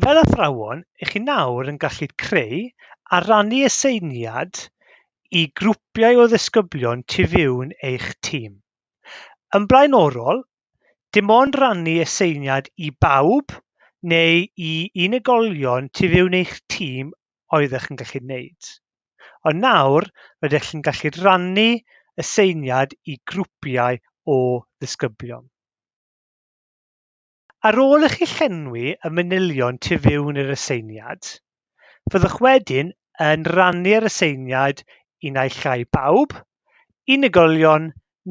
Fel athrawon, ych chi nawr yn gallu creu a rannu aseiniad i grwpiau o ddisgyblion tu fewn eich tîm. Yn blaenorol, dim ond rannu aseiniad i bawb neu i unigolion tu fewn eich tîm oeddech yn gallu wneud. Ond nawr, rydych chi'n gallu rannu aseiniad i grwpiau o ddisgyblion. Ar ôl i chi llenwi y manylion tu fewn i'r aseiniad, fyddwch wedyn yn rhannu'r aseiniad i naill ai bawb, unigolion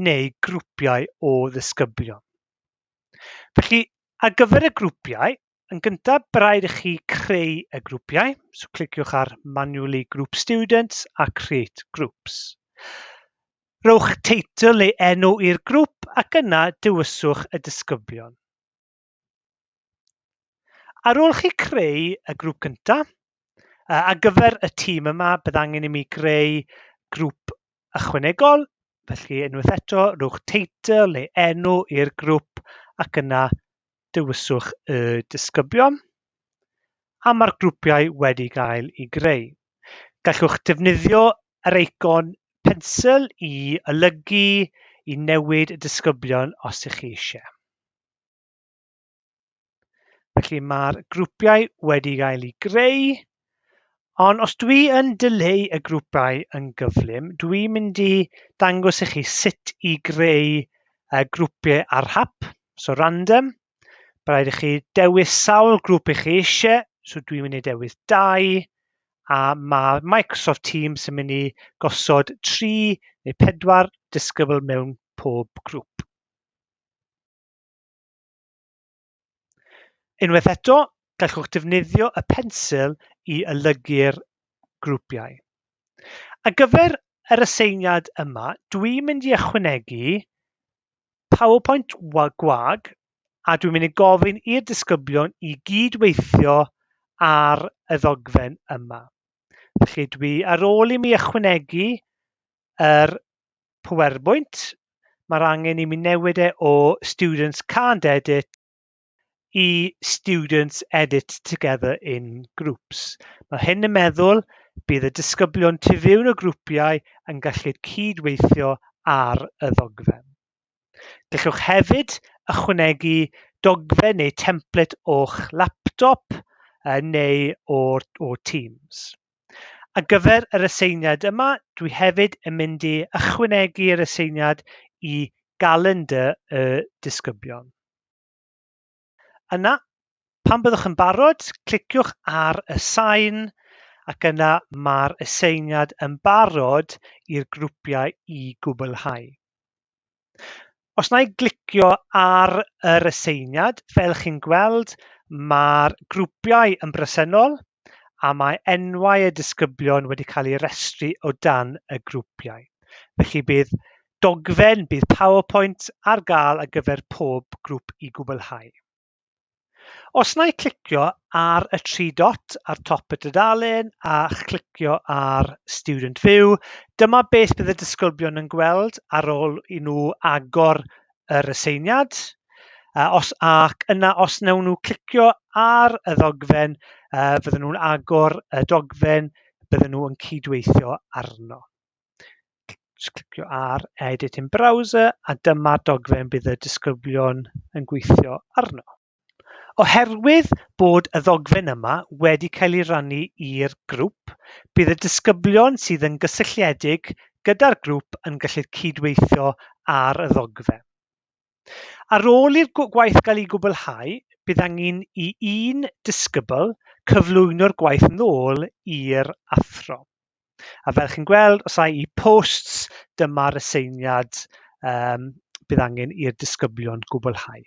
neu grwpiau o ddisgyblion. Felly, ar gyfer y grwpiau, yn gyntaf, bydd rhaid i chi creu y grwpiau. So cliciwch ar Manually Group Students a Create Groups. Rhowch teitl neu enw i'r grŵp ac yna dewiswch y disgyblion. Ar ôl chi creu y grŵp cyntaf, ar gyfer y tîm yma, bydd angen i mi greu grŵp ychwanegol, felly unwaith eto, rhowch teitl neu enw i'r grŵp ac yna dewiswch y disgyblion. A mae'r grwpiau wedi gael eu greu. Gallwch defnyddio yr eicon pensil i olygu, i newid y disgyblion os ych chi eisiau. Felly mae'r grwpiau wedi gael eu greu, ond os dwi yn dileu y grwpiau yn gyflym, dwi'n mynd i dangos i chi sut i greu grwpiau ar hap, so random. Mae rhaid i chi dewis sawl grŵp i chi eisiau, so dwi'n mynd i dewis dau, a mae Microsoft Teams yn mynd i gosod 3 neu 4 disgybl mewn pob grŵp. Unwaith eto, gallwch defnyddio y pensil i olygu'r grwpiau. Ar gyfer yr aseiniad yma, dwi'n mynd i ychwanegu PowerPoint gwag a dwi'n mynd i gofyn i'r disgyblion i gydweithio ar y ddogfen yma. Felly dwi, ar ôl i mi ychwanegu yr PowerPoint, mae'r angen i mi newid e o Students Can't Edit i Students Edit Together in Groups. Mae hyn yn meddwl bydd y disgyblion tu fewn y grwpiau yn gallu cydweithio ar y ddogfen. Gallwch hefyd ychwanegu dogfen neu template o'ch laptop neu o'r, o Teams. Ar gyfer yr aseiniad yma, dwi hefyd yn mynd i ychwanegu'r aseiniad i galendr y disgyblion. Yna, pan byddwch yn barod, cliciwch ar y sain ac yna mae'r aseiniad yn barod i'r grwpiau i gwblhau. Os na i glicio ar yr aseiniad, fel chi'n gweld, mae'r grwpiau yn bresennol a mae enwau y disgyblion wedi cael eu rhestru o dan y grwpiau. Felly bydd dogfen, bydd PowerPoint ar gael ar gyfer pob grŵp i gwblhau. Os wna i clicio ar y tri dot ar top y dudalen a chlicio ar Student View, dyma beth bydd y disgyblion yn gweld ar ôl i nhw agor yr aseiniad. Os, ac yna os wnawn nhw clicio ar y ddogfen, fydden nhw'n agor y dogfen, bydden nhw yn cydweithio arno. Jyst clicio ar Edit in Browser a dyma'r dogfen bydd y disgyblion yn gweithio arno. Oherwydd bod y ddogfen yma wedi cael ei rannu i'r grŵp, bydd y disgyblion sydd yn gysylltiedig gyda'r grŵp yn gallu cydweithio ar y ddogfen. Ar ôl i'r gwaith gael ei gwblhau, bydd angen i un disgybl cyflwyno'r gwaith nôl i'r athro. A fel chi'n gweld, os ai i posts, dyma'r aseiniad bydd angen i'r disgyblion gwblhau.